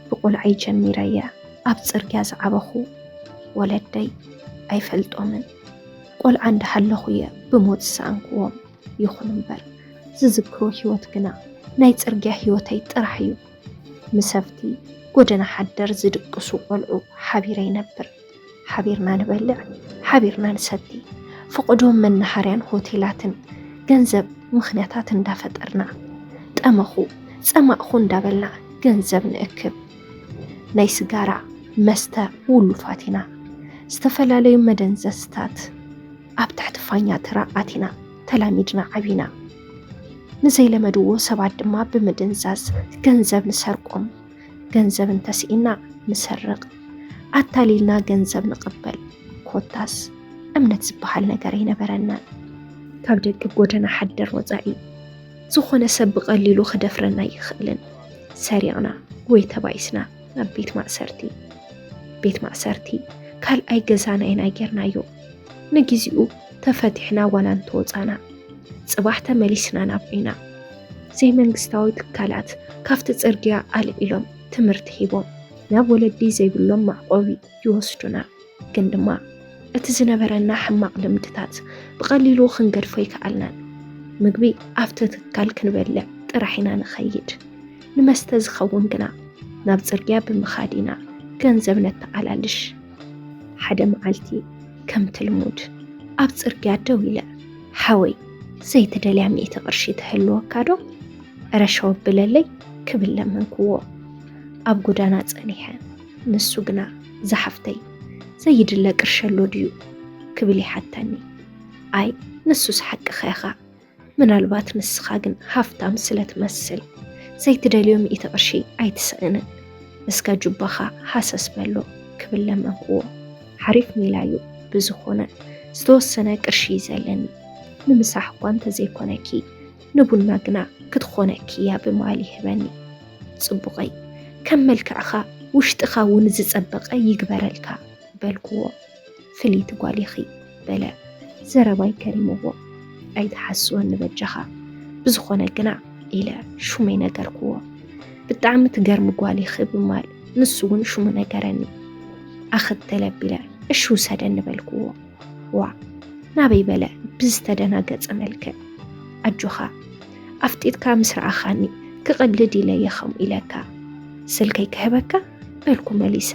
ብቆልዓይ ጀሚረየ ኣብ ጽርግያ ዝዓበኹ ወለደይ ኣይፈልጦምን። ቆልዓ እንዳሃለኹ እየ ብሞት ዝሰኣንክዎም። ይኹን እምበር ዝዝክሮ ህይወት ግና ናይ ጽርግያ ህይወተይ ጥራሕ እዩ። ምስ ኣብቲ ጎደና ሓደር ዝድቅሱ ቆልዑ ሓቢረ ይነብር። ሓቢርና ንበልዕ፣ ሓቢርና ንሰቲ። ፈቐዶ መናሃርያን ሆቴላትን ገንዘብ ምኽንያታት እንዳፈጠርና፣ ጠመኹ ጸማእኹ እንዳበልና ገንዘብ ንእክብ። ናይ ስጋራ መስተ ውሉፋት ኢና። ዝተፈላለዩ መደንዘዝታት ኣብ ትሕቲ ፋኛ ትራ ኣቲና ተላሚድና ዓቢና። ንዘይለመድዎ ሰባት ድማ ብምድንዛዝ ገንዘብ ንሰርቆም። ገንዘብ እንተስኢና ንሰርቕ። ኣታሊልና ገንዘብ ንቕበል። ኮታስ እምነት ዝበሃል ነገር ኣይነበረናን። ካብ ደቂ ጎደና ሓደር ወጻኢ ዝኾነ ሰብ ብቐሊሉ ክደፍረና ኣይኽእልን። ሰሪቕና ወይ ተባኢስና ናብ ቤት ማእሰርቲ። ቤት ማእሰርቲ ካልኣይ ገዛና ኢና ጌርናዮ። ንግዜኡ ተፈቲሕና ዋላ እንተወጻና፣ ጽባሕ ተመሊስና ናብ ዑና። ዘይመንግስታዊ ትካላት ካብቲ ጽርግያ ኣልዒሎም ትምህርቲ ሂቦም፣ ናብ ወለዲ ዘይብሎም መዕቆቢ ይወስዱና። ግን ድማ እቲ ዝነበረና ሕማቕ ልምድታት ብቐሊሉ ክንገድፎ ኣይከኣልናን። ምግቢ ኣብቲ ትካል ክንበልዕ ጥራሕ ኢና ንኸይድ። ንመስተ ዝኸውን ግና ናብ ጽርግያ ብምኻድ ኢና ገንዘብ ነተኣላልሽ። ሓደ መዓልቲ ከምቲ ልሙድ ኣብ ጽርግያ ደው ኢለ፣ "ሓወይ፣ ዘይትደልያ ሚእቲ ቅርሺ ትህልወካ ዶ? እረ ሸው ኣብለለይ" ክብል ለመንክዎ። ኣብ ጎዳና ጸኒሐ፣ ንሱ ግና፣ "ዝሓፍተይ፣ ዘይድለ ቅርሺ ኣሎ ድዩ?" ክብል ይሓተኒ። "ኣይ፣ ንሱስ ሓቅኻ ኢኻ። ምናልባት ንስኻ ግን ሃፍታም ስለ ትመስል ዘይትደልዮ ሚእቲ ቅርሺ ኣይትስእንን። እስከ ጁባኻ ሃሰስ በሎ" ክብል ለመንክዎ። ሓሪፍ ሜላ እዩ። ብዝኾነ ዝተወሰነ ቅርሺ እዩ ዘለኒ። ንምሳሕ እኳ እንተዘይኮነኪ ንቡና ግና ክትኾነኪ እያ ብምባል ይህበኒ። "ጽቡቐይ፣ ከም መልክዕኻ ውሽጥኻ እውን ዝጸበቐ ይግበረልካ" በልክዎ። "ፍልይቲ ጓል ኢኺ" በለ። ዘረባይ ገሪምዎ። "ኣይትሓስወኒ በጃኻ። ብዝኾነ ግና" ኢለ ሹመይ ነገርክዎ። "ብጣዕሚ ትገርሚ ጓል ኢኺ" ብምባል ንሱ እውን ሽሙ ነገረኒ። ኣኽትል ኣቢለ "እሺ ውሰደኒ" በልክዎ። "ዋእ፣ ናበይ?" በለ ብዝተደናገጸ መልክዕ። "ኣጆኻ፣ ኣፍጢጥካ ምስ ረኣኻኒ ክቐልድ ኢለ እየ ከምኡ ኢለካ። ስልከይ ክህበካ?" በልኩ መሊሰ።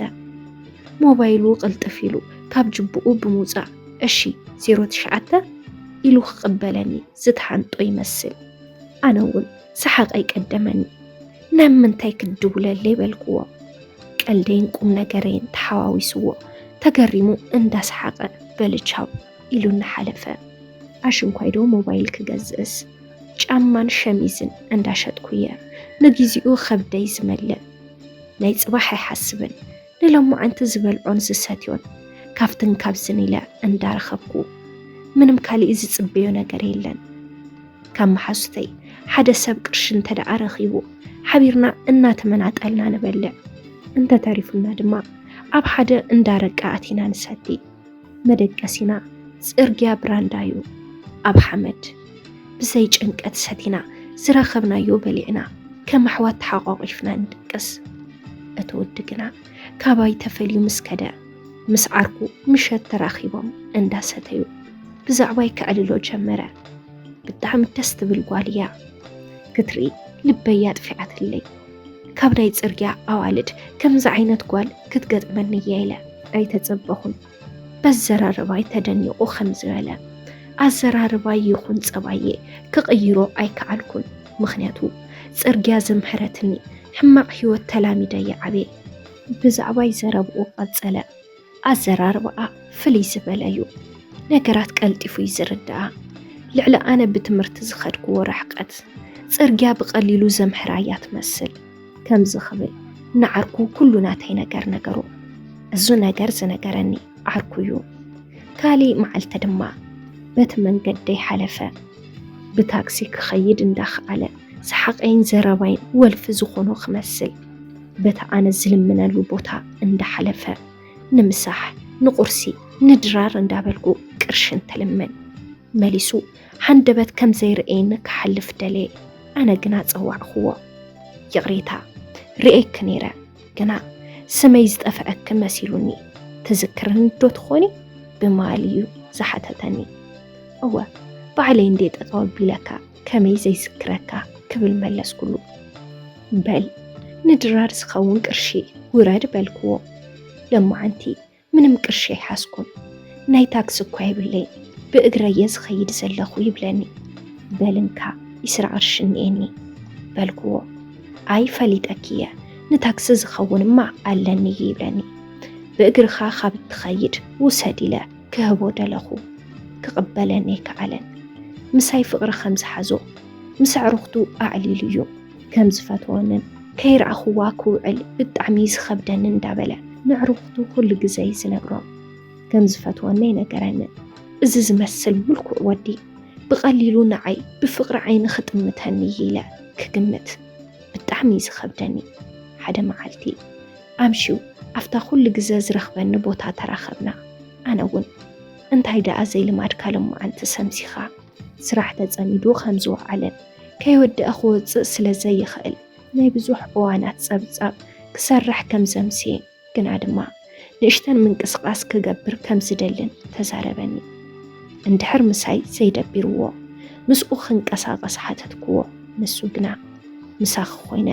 ሞባይሉ ቅልጥፍ ኢሉ ካብ ጅብኡ ብምውጻእ፣ "እሺ፣ ዜሮ ትሽዓተ?" ኢሉ ክቕበለኒ ዝተሓንጦ ይመስል። ኣነ እውን ሰሓቐይ ቀደመኒ። "ናብ ምንታይ ክድውለለይ?" በልክዎ። ቀልደይን ቁም ነገረይን ተሓዋዊስዎ፣ ተገሪሙ እንዳሰሓቐ፣ "በል ቻው" ኢሉ እናሓለፈ። ኣሽንኳይ ዶ ሞባይል ክገዝእስ ጫማን ሸሚዝን እንዳሸጥኩ እየ ንግዚኡ ከብደይ ዝመልእ። ናይ ጽባሕ ኣይሓስብን፣ ንሎማዓንቲ ዝበልዖን ዝሰትዮን ካብትን ካብዝን ኢለ እንዳረኸብኩ፣ ምንም ካሊእ ዝጽበዮ ነገር የለን። ካብ መሓዙተይ ሓደ ሰብ ቅርሺ እንተ ደኣ ረኺቡ፣ ሓቢርና እናተመናጠልና ንበልዕ፣ እንተ ተሪፉና ድማ ኣብ ሓደ እንዳ ኣረቂ ኣቲና ንሰቲ። መደቀሲና ጽርግያ ብራንዳ እዩ፣ ኣብ ሓመድ። ብዘይ ጭንቀት ሰቲና ዝረኸብናዮ በሊዕና፣ ከም ኣሕዋት ተሓቋቒፍና ንድቅስ። እቲ ወዲ ግና ካባይ ተፈልዩ ምስ ከደ፣ ምስ ዓርኩ ምሸት ተራኺቦም እንዳሰተዩ ብዛዕባይ ከዕልሎ ጀመረ። ብጣዕሚ ደስ ትብል ጓል እያ። ክትርኢ ልበይ ኣጥፊኣትለይ። ካብ ናይ ጽርግያ ኣዋልድ ከምዚ ዓይነት ጓል ክትገጥመኒ እያ ኢለ ኣይተጸበኹን። በዘራርባይ ተደኒቑ ከምዚ በለ፣ ኣዘራርባይ ይኹን ጸባየ ክቕይሮ ኣይከኣልኩን። ምኽንያቱ ጽርግያ ዘምሀረትኒ ሕማቕ ህይወት ተላሚደ እየ ዓብየ። ብዛዕባይ ዘረብኡ ቀጸለ። ኣዘራርባኣ ፍልይ ዝበለ እዩ። ነገራት ቀልጢፉ እዩ ዝርድኣ። ልዕሊ ኣነ ብትምህርቲ ዝኸድክዎ ርሕቀት፣ ጽርግያ ብቐሊሉ ዘምሕራ እያ ትመስል። ከምዚ ክብል ንዓርኩ ኩሉ ናተይ ነገር ነገሮ። እዚ ነገር ዝነገረኒ ዓርኩ እዩ። ካሊእ መዓልቲ ድማ በቲ መንገደይ ሓለፈ። ብታክሲ ክኸይድ እንዳኸኣለ፣ ሰሓቐይን ዘረባይን ወልፊ ዝኾኖ ክመስል፣ በቲ ኣነ ዝልምነሉ ቦታ እንዳሓለፈ፣ ንምሳሕ፣ ንቁርሲ፣ ንድራር እንዳበልኩ ቅርሺ እንትልምን፣ መሊሱ ሃንደበት ከም ዘይርእየኒ ክሓልፍ ደለየ። ኣነ ግና ጸዋዕክዎ። "ይቕሬታ፣ ርእየኪ ነይረ፣ ግና ስመይ ዝጠፍዐኪ መሲሉኒ፣ ትዝክርኒ ዶ ትኾኒ? ብምባል እዩ ዝሓተተኒ። እወ፣ ባዕለይ እንዴ ጠጠው ኣቢለካ ከመይ ዘይዝክረካ ክብል መለስኩሉ። በል ንድራር ዝኸውን ቅርሺ ውረድ በልክዎ። ለማዓንቲ ምንም ቅርሺ ኣይሓዝኩን። ናይ ታክሲ እኳ የብለይን፣ ብእግረየ ዝኸይድ ዘለኹ ይብለኒ። በል እንካ ዒስራ ቅርሺ እኒኤኒ በልክዎ። ኣይ ፈሊጠኪ እየ፣ ንታክሲ ዝኸውንማ ኣለኒ ይብለኒ። ብእግርኻ ካብ እትኸይድ ውሰድ ኢለ ክህቦ ደለኹ፣ ክቕበለኒ ኣይከኣለን። ምሳይ ፍቕሪ ከም ዝሓዞ ምስ ኣዕሩኽቱ ኣዕሊሉ እዩ። ከም ዝፈትወንን ከይረኣኽዋ ክውዕል ብጣዕሚ ዝኸብደኒ እንዳበለ ንኣዕሩኽቱ ኩሉ ግዘ እዩ ዝነግሮም። ከም ዝፈትወኒ ኣይነገረንን። እዚ ዝመስል ምልኩዕ ወዲ ብቐሊሉ ንዓይ ብፍቕሪ ዓይኒ ክጥምተኒ እዩ ኢለ ክግምት ብጣዕሚ እዩ ዝኸብደኒ። ሓደ መዓልቲ ኣምሽዩ ኣብታ ኩሉ ግዘ ዝረኽበኒ ቦታ ተራኸብና። ኣነ እውን እንታይ ደኣ ዘይልማድካ ሎማዓንቲ ሰምሲኻ ስራሕ ተጸሚዱ ከም ዝወዓለን ከይወደአ ክወጽእ ስለ ዘይኽእል ናይ ብዙሕ እዋናት ጸብጻብ ክሰርሕ ከም ዘምስየን ግና ድማ ንእሽተን ምንቅስቓስ ክገብር ከም ዝደልን ተዛረበኒ። እንድሕር ምሳይ ዘይደቢርዎ ምስኡ ክንቀሳቐስ ሓተትክዎ። ንሱ ግና ምሳኺ ኮይነ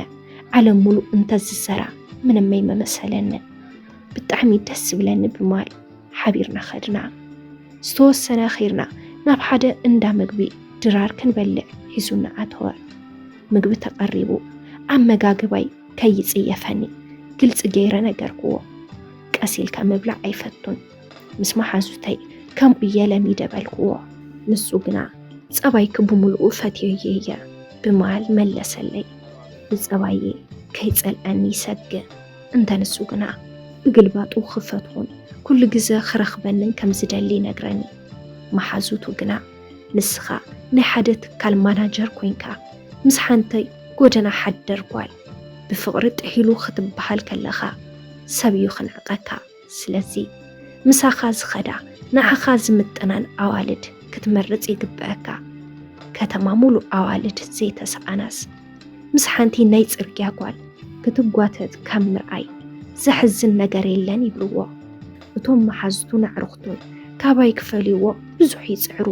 ዓለም ሙሉእ እንተዝሰራ ምንም ኣይመመሰለንን። ብጣዕሚ ደስ ዝብለኒ ብምባል ሓቢርና ኸድና። ዝተወሰነ ኸይርና ናብ ሓደ እንዳ ምግቢ ድራር ክንበልዕ ሒዙና ኣተወ። ምግቢ ተቐሪቡ ኣመጋግባይ ከይጽየፈኒ ግልጺ ገይረ ነገርክዎ። ቀስ ኢልካ ምብላዕ ኣይፈቱን። ምስ መሓዙተይ ከምኡ እየ ለሚደ በልክዎ። ንሱ ግና ጸባይኪ ብምሉኡ ፈትየዮ እየ ብምባል መለሰለይ። ንጸባየ ከይጸልኣኒ ይሰግእ። እንተ ንሱ ግና ብግልባጡ ክፈትዎን ኩሉ ግዘ ክረኽበንን ከም ዝደሊ ይነግረኒ። መሓዙቱ ግና ንስኻ ናይ ሓደ ትካል ማናጀር ኮይንካ ምስ ሓንተይ ጎደና ሓደር ጓል ብፍቕሪ ጥሒሉ ክትበሃል ከለኻ ሰብ እዩ ክንዕቐካ። ስለዚ ምሳኻ ዝኸዳ ንዓኻ ዝምጥናን ኣዋልድ ክትመርጽ ይግበኣካ። ከተማ ሙሉእ ኣዋልድ ዘይተሰኣናስ ምስ ሓንቲ ናይ ጽርግያ ጓል ክትጓተት ካብ ምርኣይ ዘሕዝን ነገር የለን ይብልዎ። እቶም መሓዝቱን ኣዕሩኽቱን ካባይ ክፈልይዎ ብዙሕ ይጽዕሩ።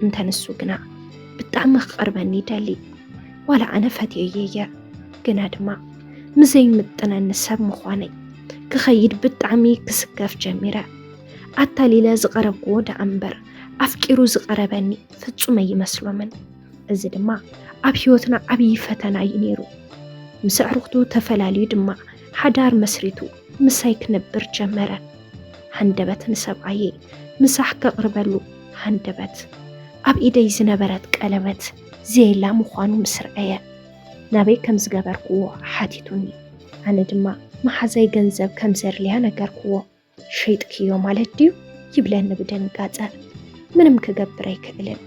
እንተ ንሱ ግና ብጣዕሚ ክቐርበኒ ይደሊ። ዋላ ኣነ ፈትየዮ እየ፣ ግና ድማ ምዘይምጥነኒ ሰብ ምዃነይ ክኸይድ ብጣዕሚ ክስከፍ ጀሚረ። ኣታሊለ ዝቐረብክዎ ደኣ እምበር ኣፍቂሩ ዝቐረበኒ ፍጹም ኣይመስሎምን። እዚ ድማ ኣብ ህይወትና ዓብዪ ፈተና እዩ ነይሩ። ምስ ኣዕሩኽቱ ተፈላልዩ ድማ ሓዳር መስሪቱ ምሳይ ክነብር ጀመረ። ሃንደበት ንሰብኣየይ ምሳሕ ከቕርበሉ ሃንደበት ኣብ ኢደይ ዝነበረት ቀለበት ዘየላ ምዃኑ ምስ ረኣየ ናበይ ከም ዝገበርክዎ ሓቲቱኒ። ኣነ ድማ መሓዛይ ገንዘብ ከም ዘድልያ ነገርክዎ። ሸይጥክዮ ማለት ድዩ ይብለኒ ብድንጋጸ። ምንም ክገብር ኣይክእልን።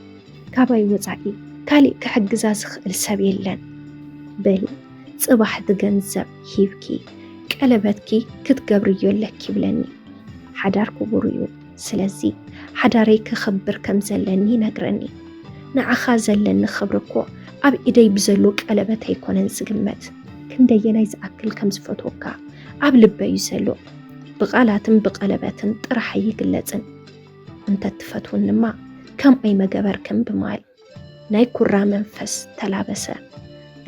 ካባይ ወጻኢ ካሊእ ክሕግዛ ዝኽእል ሰብ የለን። በሊ ጽባሕ እቲ ገንዘብ ሂብኪ ቀለበትኪ ክትገብርዮ ኣለኪ ይብለኒ። ሓዳር ክቡር እዩ። ስለዚ ሓዳረይ ክኽብር ከም ዘለኒ ይነግረኒ። ንዓኻ ዘለኒ ክብሪ እኮ ኣብ ኢደይ ብዘሎ ቀለበት ኣይኮነን ዝግመት። ክንደየናይ ዝኣክል ከም ዝፈትወካ ኣብ ልበይ እዩ ዘሎ። ብቓላትን ብቐለበትን ጥራሕ ኣይግለጽን። እንተትፈትውንማ ከምኣይ መገበርክን ብምባል ናይ ኩራ መንፈስ ተላበሰ።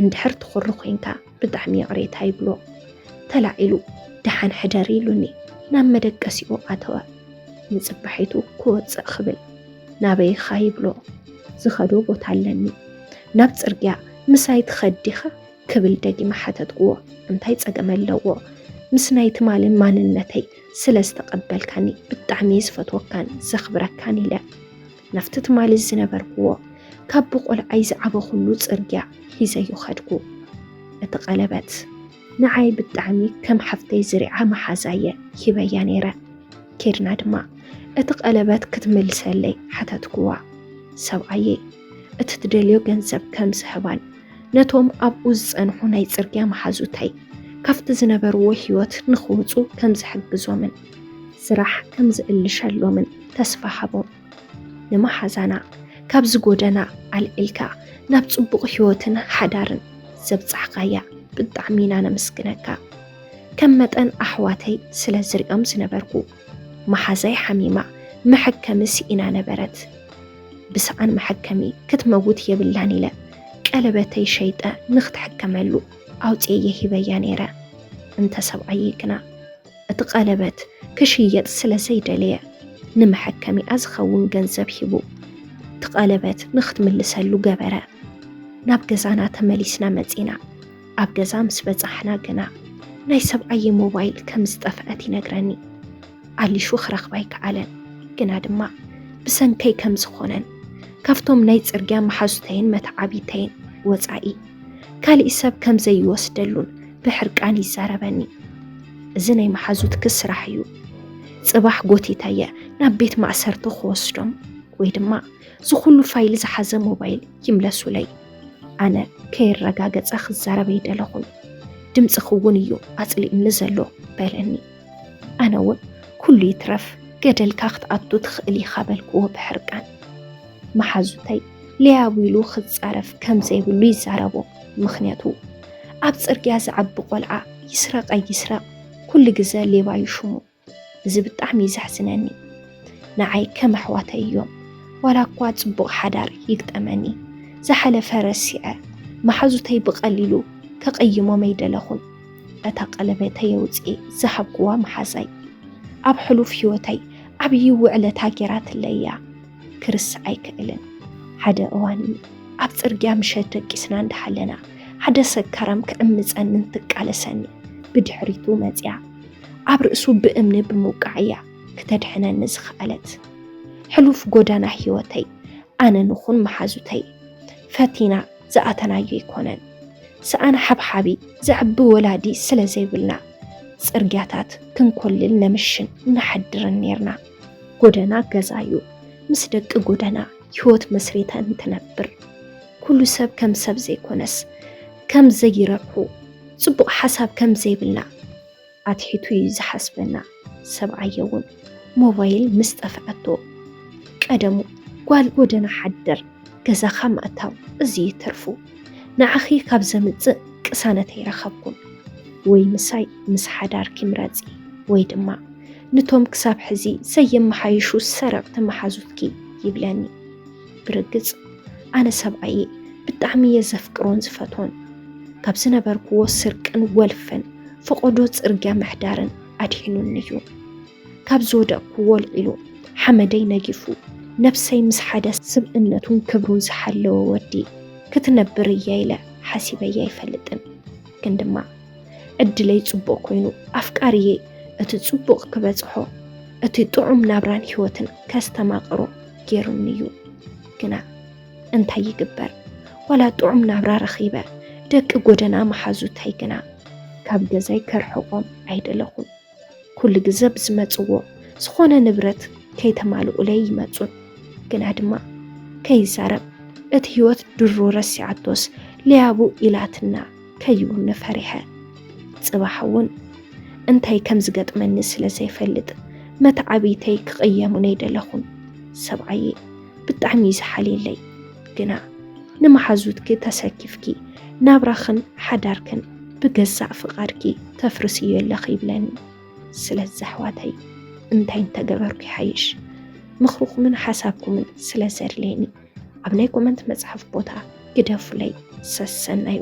እንድሕር ትኹሪ ኮይንካ ብጣዕሚ ይቕሬታ ይብሎ። ተላዒሉ ደሓን ሕደሪ ኢሉኒ ናብ መደቀሲኡ ኣተወ። ንጽባሒቱ ክወጽእ ክብል ናበይኻ ይብሎ። ዝኸዶ ቦታ ኣለኒ። ናብ ጽርግያ ምሳይ ትኸድ ዲኻ ክብል ደጊመ ሓተትክዎ። እንታይ ጸገም ኣለዎ? ምስ ናይ ትማሊ ማንነተይ ስለ ዝተቐበልካኒ ብጣዕሚ ዝፈትወካን ዘኽብረካን ኢለ ናብቲ ትማሊ ዝነበርክዎ ካብ ብቆልዓይ ዝዓበኹሉ ጽርግያ ሒዘዮ ኸድኩ። እቲ ቀለበት ንዓይ ብጣዕሚ ከም ሓፍተይ ዝሪዓ መሓዛየ ሂበያ ነይረ። ኬድና ድማ እቲ ቀለበት ክትምልሰለይ ሓተትክዋ። ሰብኣየይ እቲ ትደልዮ ገንዘብ ከም ዝህባን ነቶም ኣብኡ ዝጸንሑ ናይ ጽርግያ መሓዙተይ ካብቲ ዝነበርዎ ህይወት ንኽወጹ ከም ዝሕግዞምን ስራሕ ከም ዝእልሸሎምን ተስፋ ሃቦም። ንመሓዛና ካብዚ ጎደና ኣልዒልካ ናብ ጽቡቕ ህይወትን ሓዳርን ዘብጻሕካያ ብጣዕሚ ኢና ነመስግነካ። ከም መጠን ኣሕዋተይ ስለ ዝሪኦም ዝነበርኩ፣ መሓዛይ ሓሚማ መሐከሚ ስኢና ነበረት። ብሰኣን መሐከሚ ክትመውት የብላን ኢለ ቀለበተይ ሸይጠ ንክትሕከመሉ ኣውፅኤ የሂበያ ነይረ። እንተ ሰብኣየይ ግና እቲ ቀለበት ክሽየጥ ስለ ዘይደለየ ንመሐከሚኣ ዝኸውን ገንዘብ ሂቡ እቲ ቀለበት ንክትምልሰሉ ገበረ። ናብ ገዛና ተመሊስና መጺና። ኣብ ገዛ ምስ በጻሕና ግና ናይ ሰብኣየ ሞባይል ከም ዝጠፍአት ይነግረኒ። ኣሊሹ ክረኽባ ኣይከኣለን። ግና ድማ ብሰንከይ ከም ዝኾነን ካብቶም ናይ ጽርግያ መሓዙተይን መተዓቢተይን ወጻኢ ካሊእ ሰብ ከም ዘይወስደሉን ብሕርቃን ይዛረበኒ። እዚ ናይ መሓዙትኪ ስራሕ እዩ። ጽባሕ ጎቲተየ ናብ ቤት ማእሰርቲ ክወስዶም ወይ ድማ ዝኹሉ ፋይል ዝሓዘ ሞባይል ይምለሱለይ። ኣነ ከየረጋገጸ ክዛረብ ኣይደለኹን። ድምጽኺ እውን እዩ ኣጽሊእኒ ዘሎ በለኒ። ኣነ እውን ኩሉ ይትረፍ ገደልካ ክትኣቱ ትኽእል ኢኻ በልክዎ ብሕርቃን። መሓዙተይ ለያቡ ኢሉ ክጻረፍ ከም ዘይብሉ ይዛረቦ። ምኽንያቱ ኣብ ጽርግያ ዝዓቢ ቆልዓ ይስረቕ ኣይስረቕ ኩሉ ግዘ ሌባ እዩ ሽሙ። እዚ ብጣዕሚ እዩ ዘሕዝነኒ። ንዓይ ከም ኣሕዋተይ እዮም። ዋላ እኳ ጽቡቕ ሓዳር ይግጠመኒ፣ ዝሓለፈ ረሲዐ መሓዙተይ ብቐሊሉ ከቐይሞም ኣይደለኹን። እታ ቀለበተይ ኣውጽኤ ዝሃብክዋ መሓዛይ ኣብ ሕሉፍ ህይወተይ ዓብዪ ውዕለታ ጌራትለይ እያ። ክርስዕ ኣይክእልን። ሓደ እዋን እዩ ኣብ ጽርግያ ምሸት ደቂስና እንዳሃለና ሓደ ሰካራም ክዕምጸኒ እንትቃለሰኒ ብድሕሪቱ መጽያ ኣብ ርእሱ ብእምኒ ብምውቃዕ እያ ክተድሕነኒ ዝኸኣለት። ሕሉፍ ጎዳና ህይወተይ ኣነ ንኹን መሓዙተይ ፈቲና ዝኣተናዮ ኣይኮነን። ሰኣን ሓብሓቢ ዘዕቢ ወላዲ ስለ ዘይብልና ጽርግያታት ክንኮልል ነምሽን ንሓድርን ኔርና። ጎደና ገዛዩ ምስ ደቂ ጎደና ህይወት መስሪተ እንትነብር ኩሉ ሰብ ከም ሰብ ዘይኮነስ ከም ዘይረብሑ ጽቡቕ ሓሳብ ከም ዘይብልና ኣትሒቱ እዩ ዝሓስበና። ሰብኣየ እውን ሞባይል ምስ ጠፍኣቶ ቀደሙ ጓል ጎደና ሓድር ገዛኻ ምእታው እዚ እዩ ትርፉ። ንዓኺ ካብ ዘምጽእ ቅሳነት ኣይረኸብኩን። ወይ ምሳይ ምስ ሓዳርኪ ምረጺ ወይ ድማ ንቶም ክሳብ ሕዚ ዘየመሓይሹ ሰረቕቲ መሓዙትኪ ይብለኒ። ብርግጽ ኣነ ሰብኣየ ብጣዕሚ እየ ዘፍቅሮን ዝፈትዎን። ካብ ዝነበርክዎ ስርቅን ወልፍን ፈቐዶ ጽርግያ ምሕዳርን ኣድሒኑኒ እዩ። ካብ ዝወደቕክዎ ኣልዒሉ ሓመደይ ነጊፉ ነብሰይ ምስ ሓደ ስብእነቱን ክብሩን ዝሓለወ ወዲ ክትነብር እያ ኢለ ሓሲበያ ኣይፈልጥን። ግን ድማ ዕድለይ ጽቡቕ ኮይኑ ኣፍቃሪየይ እቲ ጽቡቕ ክበጽሖ እቲ ጥዑም ናብራን ህይወትን ከስተማቕሮ ገይሩኒ እዩ። ግና እንታይ ይግበር ዋላ ጥዑም ናብራ ረኺበ ደቂ ጎደና መሓዙተይ ግና ካብ ገዛይ ከርሕቖም ኣይደለኹን። ኩሉ ግዘ ብዝመጽዎ ዝኾነ ንብረት ከይተማልኡለይ ይመጹን። ግና ድማ ከይዛረብ እቲ ህይወት ድሮ ረሲዓቶስ ለያቡ ኢላትና ከይብሉኒ ፈሪሐ። ጽባሕ እውን እንታይ ከም ዝገጥመኒ ስለ ዘይፈልጥ መተዓቢተይ ክቕየሙኒ ኣይደለኹን። ሰብኣየ ብጣዕሚ እዩ ዝሓልየለይ። ግና ንመሓዙትኪ ተሰኪፍኪ ናብራኽን ሓዳርክን ብገዛእ ፍቓድኪ ተፍርስዮ ኣለኺ ይብለኒ። ስለዚ ኣሕዋተይ እንታይ እንተገበርኩ ይሓይሽ? ምኽርኹምን ሓሳብኩምን ስለ ዘድልየኒ ኣብ ናይ ኮመንት መጽሓፍ ቦታ ግደፉለይ። ሰሰናዩ